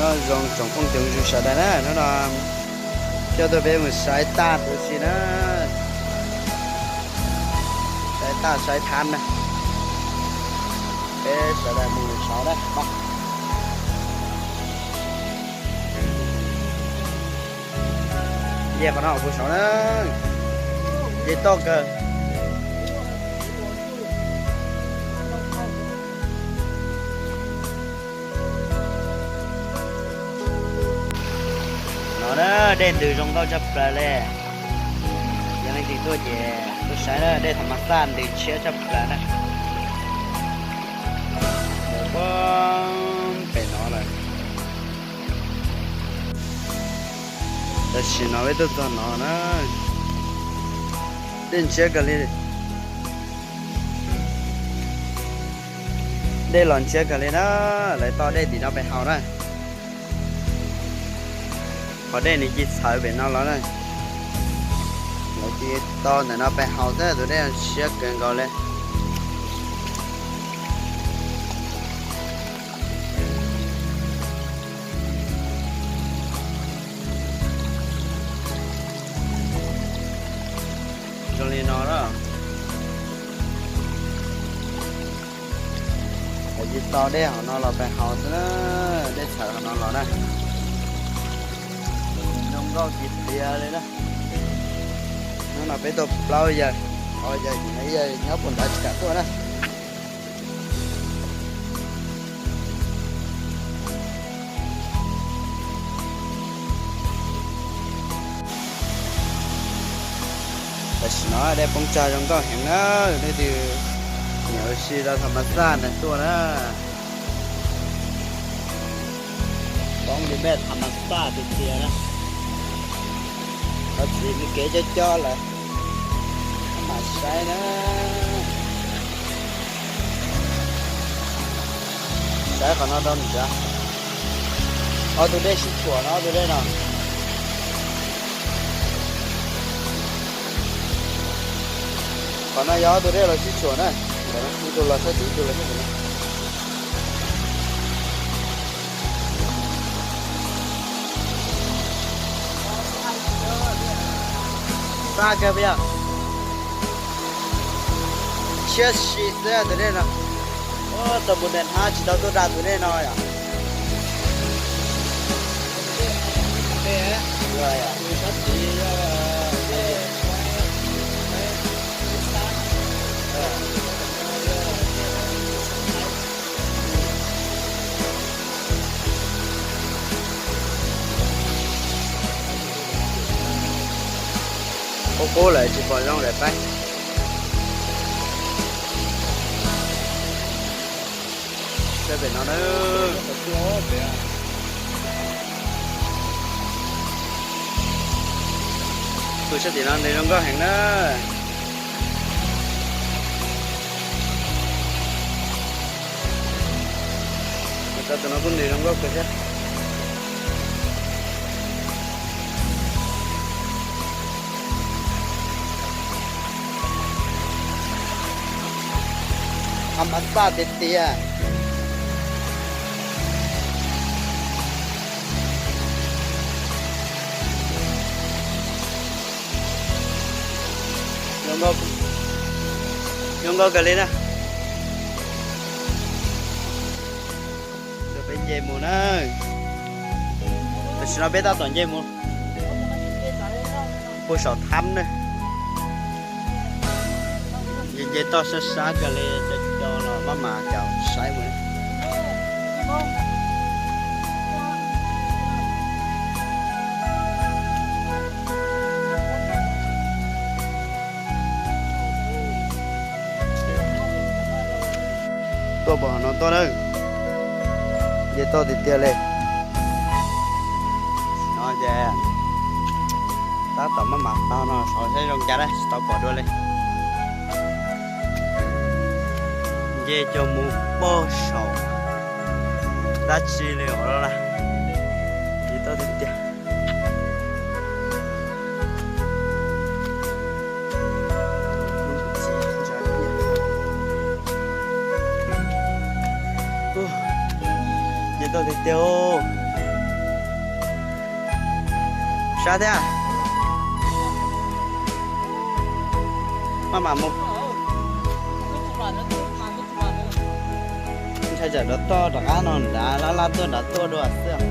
Nyob zoo tsoom phooj ywg sawv daws na, hnub no coj tuaj peb mus saib taj tus si na, saib taj saib thab na, peb sawv daws mus saud na. Nce qhov no puag saud na, nce toj kawg. No na, dej ntws zoo nkauj tshaj plaws li. Yog leej twg tuaj ces tuaj saib na, dej tham mas xaj ntws tshiab tshaj plaws na. Mus puag pem no lawm. Tam sim no peb tuaj txog no na, dej ntshiab kawg li. Dej los ntshiab kawg li na, lawv to dej tim no pem haus na. Qhov dej nws cia txhawv pem no los na, lawv cia to ntawm no pem haus xwb, tus dej ntshiab kawg nkaus li. Zoo li no na. Lawv cia to dej hauv no los pem haus xwb na, dej txhawv hauv no los na. Zoo nkauj tiag tiag li na. Hnub no peb tuaj plaub yawg, ob yawg, ib yawg nyob puag nrad tsis kam tuaj na. Tam sim no dej poob tsag zoo nkauj heev na, leej twg nyiam ua si rau tham mas xaj ntawd tuaj na. Poob li mej tham mas xaj tiag tiag na. Thov txim li kev coj coj lawm, mam saib na. Saib qhov no rau nrad. Ob tug dej sib tshuam no, ob tug dej no. Qhov no yog ob tug dej los sib tshuam na. Ib tug los sab tid, ib tug los sab tim no. Xab kawg puas yog? Siab si xwb tus dej no. Tau mus nram hav tsis tau tuaj da tus dej no yom. Qub qub lawm tsis pom zoo lawm pab. Saib pem no na. Tus sab tim no nws zoo nkauj heev na. Tus no kuj nws zoo nkauj kawg thiab. Tham mas xaj tiag tiag. Zoo nkauj kawg li na. Peb nce mus na. Tam sim no peb tab tom nce mus puag saum thab na. Nce nce toj sab sab kawg li, cov cov los maj mam cov saib mus. Tuaj pom no tuaj na, nce toj tiag tiag li. No ces tab tom maj mam taug no saib zoo cas na, tsis tau pom dua li. Nce cov mus pog saum dab tsi li os na, nce toj tiag tiag. Nce toj tiag tiag. Sab thiab. Maj mam mus. Ntshai tsam rov toj rov qab no nrad laj laj tuaj nrad tuaj dua xwb.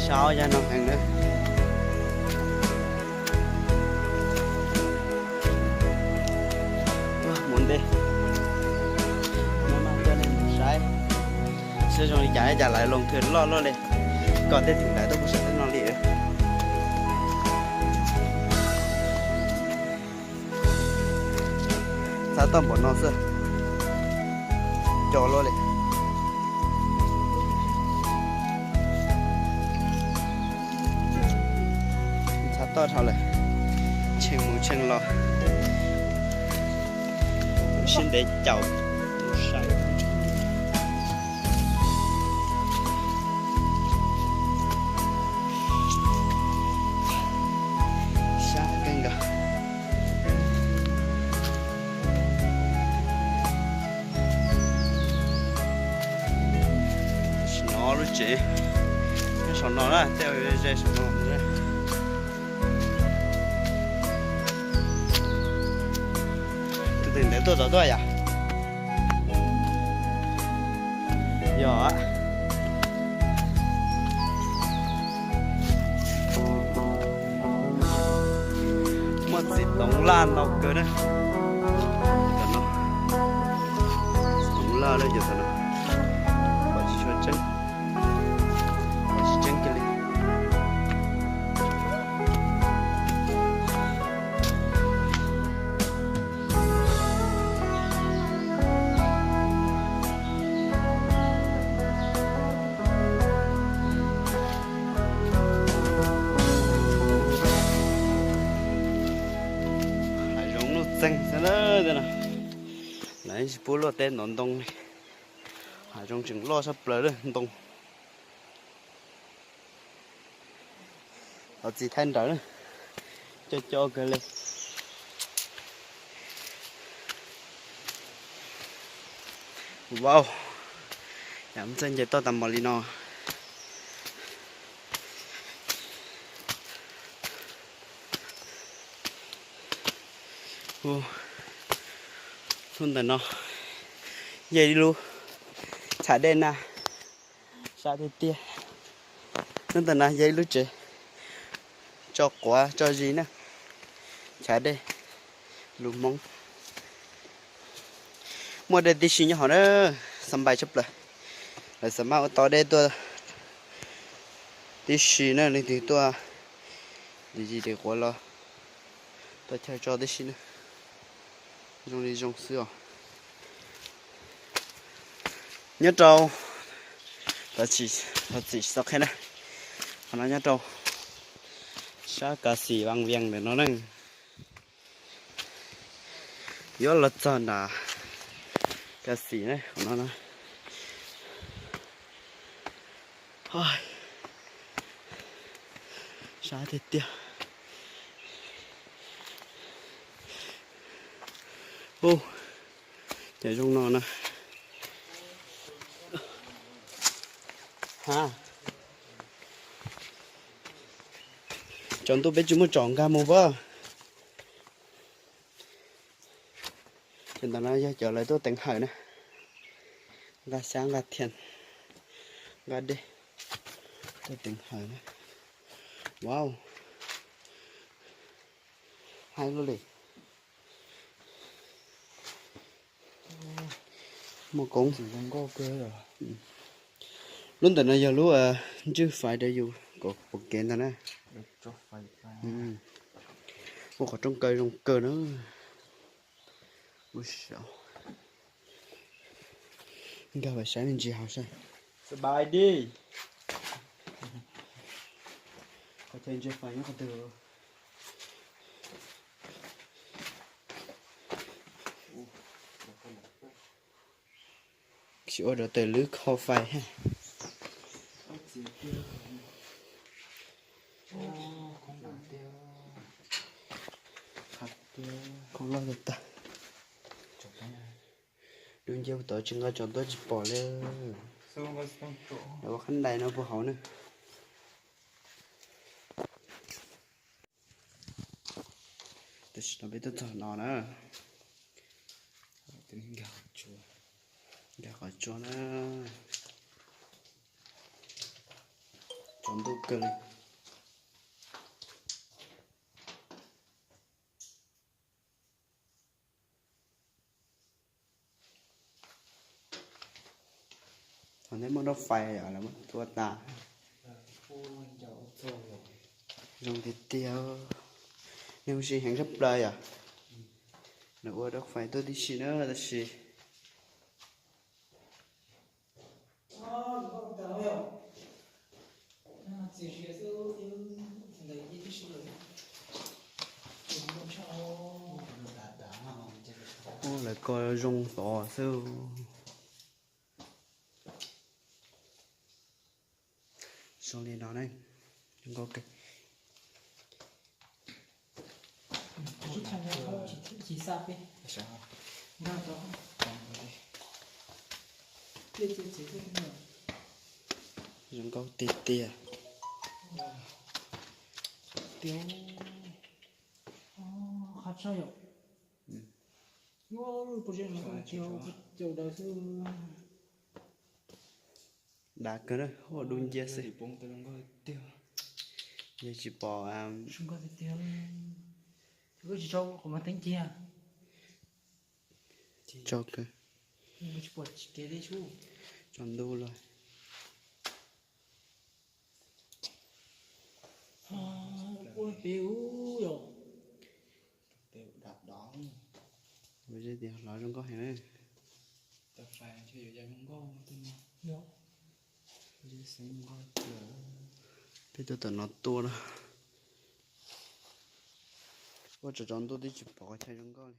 Saud yog no heev na. Mus ntej, saib seb zoo li cas, cas lawv loo thwm loj luaj li. Kom tej theem ntawd tuaj pub saum tej no li. Txhab toj npaum no xwb, co luaj li. Txhab toj dhau lawm, tshee mus tshee los, sib ntev caum. Sab kawg nkaus. Tam sim no lub tsev nyob saum no na, tej ze saum no. Tus twg ntev tuaj tod tuaj yom? Yog. Muaj txiv toov laj ntau kawg na. Cov no, txiv toov laj na cov no, pom tsis tshua tseeb, pom tsis tseeb kiag li. Hav zoov nuj txeeg xwb na. Lawv tsis pub luaj teb ntov ntoo li. Hav zoov tseem loj tshaj plaws li ntoo. Thov txim thaij nrawm na, co co kawg li. Wow, yam txawj nce toj tas npaum li no. Hnub ntawm no yog ib lub chav dej na, sab tiag tiag. Hnub ntawm no yog ib lub tsev tso quav tso zis na, chav dej lus Hmoob. Muaj dej tib si nyob hauv na, xa npais tshaj plaws. Lawv xa maj ua tau dej tuaj tib si na, leej twg tuaj de zis de quav los tuaj chaw tso tib si na. Zoo li zoo xwb os. Nyob rau, thov txim txhob qhia na, qhov no nyob rau sab Kav Xim Vaj Viaj ntawm no ne. Yuav los txog nram Kav Xim ne, qhov no na. Sab tiag tiag. Ub, cov zoo no na. Ha, tsaus ntuj peb tsis muaj tsom nkag mus pab. Ces ntawm no yog cov lawv tuaj teev hawm na, nqa xyab nqa thiaj, nqa dej tuaj teev hawm na. Wow, haib luaj li. Muaj koob. Lub ntawm no yog lub ntswj fais rau yus kom pom kev ntag na. Ua qhov rooj kaw zoo kawg na. Nkag vas saib me ntsis hauv saib. Xab pais dij. Qhov chaw ntsia fais nyob qhov twg? Tsis ua rau tes lwb kho fais ha. Khau loj tag tag. Dub nciab tod tsis nqa tsov tuaj tsis pom li. Lawv ua qhab ntais no puag hauv na. Tam sim no peb tuaj txog no na. Nkag qhov tsua na. Tsaus ntuj kawg li. Thaum nej muaj roob fais os, lawv muab tua tas. Zoo tiag tiag. Nej ua si heev tshaj plaws yom. Lawv ua roob fais tuaj tib si na tab sis Ua lawv ko zoo tod xwb. Zoo li no ne, zoo nkauj kawg. Zoo nkauj tiag tiag. Dav kawg na, ua dub nciab xwb. Yog tsis pom, tsis tau qhov muag teeb cia. Tsaus kawg. Tsaus ntuj lawm. Ua pem ub yom. Ua zeb tias los zoo nkauj heev na. Peb tuaj tom no tuaj na. Ua tsaus tsaus ntuj twb tsis pom qhov chaw zoo nkauj li.